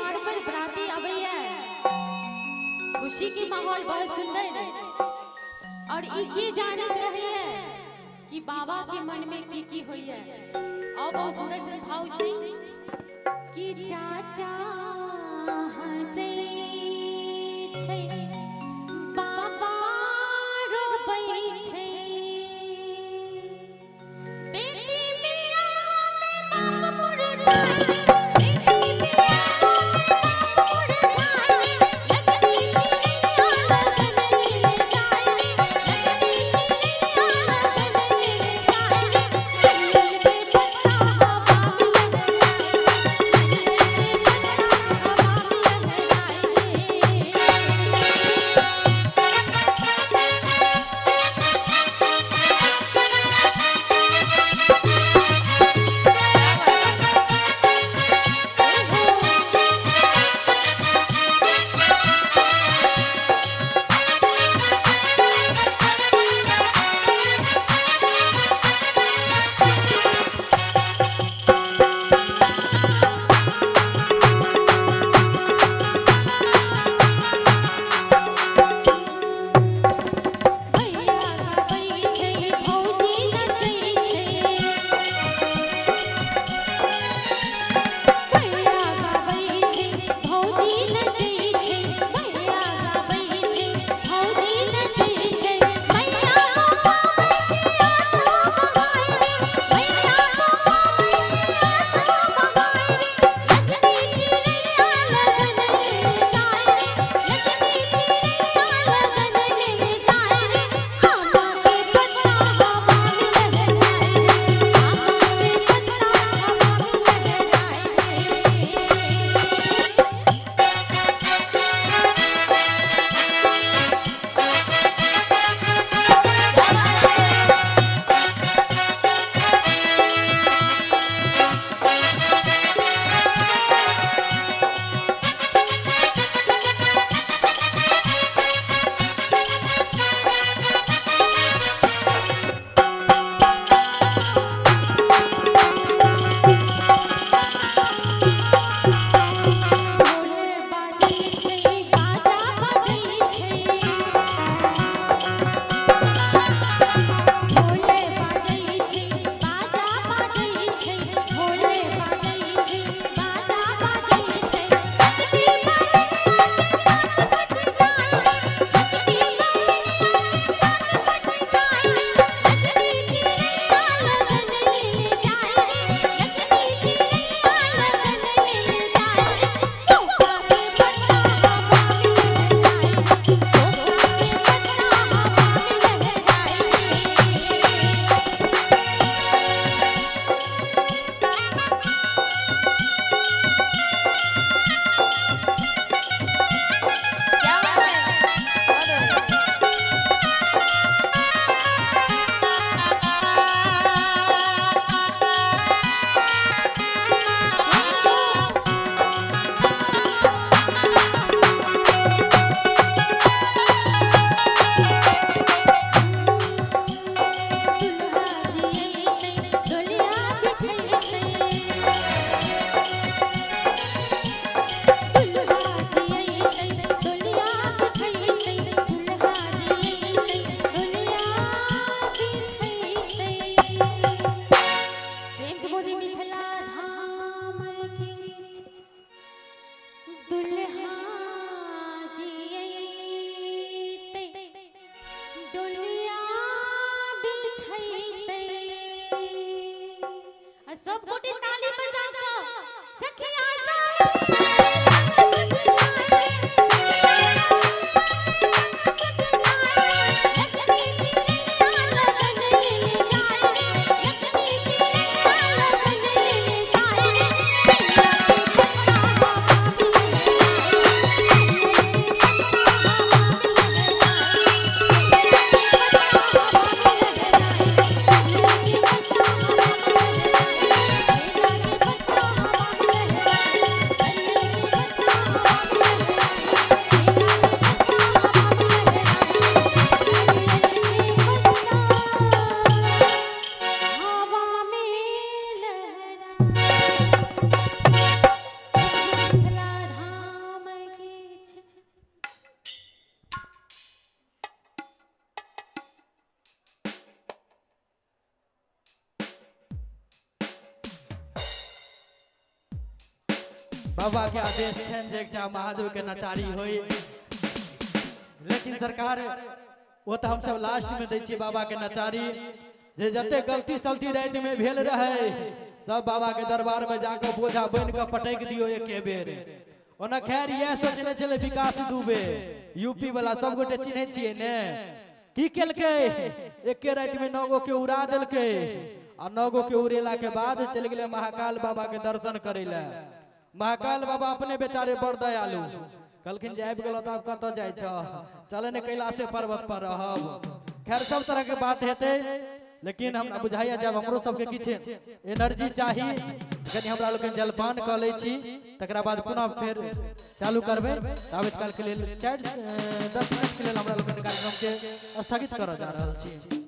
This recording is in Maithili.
द्वार पर बराती आबैया, खुशी के माहौल बहुत सुंदर। और ई के जानत रहे है कि बाबा के मन में की की होइए। और बहुत सुंदर से भाव छै कि चाचा हंसै छै, बाबा रोबै छै, बेटी बियाह में बाप मुरझाए, बेटी बियाह में बाप मुरझाए, लगनी चिड़ैया लगन ले जाए, लगनी चिड़ैया लगन ले जाए, नारियल के पत्ता हवा में लहराए, नारियल के पत्ता हवा में लहराए। भैया गाबै छै, भौजी नचै छै, भैया गाबै छै, भौजी नचै छै, भैया गाबै छै, भौजी नचै छै, मैया गोपाल के आंसू बहाए रे, मैया गोपाल के आंसू बहाए रे, लगनी चिड़ैया लगन ले जाए रे, लगनी चिड़ैया लगन ले जाए रे, आमा के पत्ता हवा में लहराए रे, आमा के पत्ता हवा में लहराए रे। ढोल बाजै छै, बाजा बाजै छै, ढोल बाजै छै, बाजा बाजै छै, ढोल बाजै छै, बाजा बाजै छै, छतरी बरनिया के चाँद फट जाए रे, छतरी बरनिया के चाँद फट जाए रे, लगनी चिड़ैया लगन ले जाए रे, लगनी चिड़ैया लगन ले जाए रे, चोखा के पत्ता हवा में लहराए रे, चोखा के पत्ता हवा में लहराए रे। क्या बात है, बहुत बढ़िया। दुल्हा जियैतै डोलिया बिछैतै, दुल्हा जियैतै डोलिया बिछैतै, दुल्हा जियैतै डोलिया बिछैतै। प्रेम से बोली मिथिला धाम की जय। दुल्हा जियैतै डोलिया बिठैतै। आ सब गोटे ताली बजा कऽ सखिया सहेलिया संग जाए, सखिया संग जाए, लगनी चिड़ैया लगन ले जाए रे, लगनी चिड़ैया लगन ले जाए रे, मैया के पत्ता हवा में लहराए बाबा के आदेश छनि जे एकटा महादेव के नचारी होई, लेकिन सरकार वो तो हमसब लास्ट में दै छियै बाबा के नचारी। जे जते गलती सलती राति में भेल रहे सब बाबा के दरबार में जाकर बोझा बन के पटक दियो एके बेर। ओना खैर यह सोचने छलै विकास दुबे यूपी वाला सब गोटे चिन्है छियै ने, की केलकै एके राति में 9 गो के उड़ा देलकै आ 9 गो के उड़ेला के बाद चलि गेलै महाकाल बाबा के दर्शन करै लए। महाकाल बाबा अपने बेचारे बड़ दयालु, कहलखिन जे आबि गेलौ तऽ आब कतऽ जाइ छह, चले ने कैलाशे पर्वत पर रहब। खैर सब तरह के बात हेतै, लेकिन हमरा बुझाइया जब हमरो सबके किछु एनर्जी चाही कनि हमरा लोकनि जलपान कऽ लै छी, तकरा बाद पुनः फेर चालू करबै। ताबत काल के लेल 4-10 मिनट के लेल हमरा लोकनि कार्यक्रम के स्थगित करऽ जा रहल छी।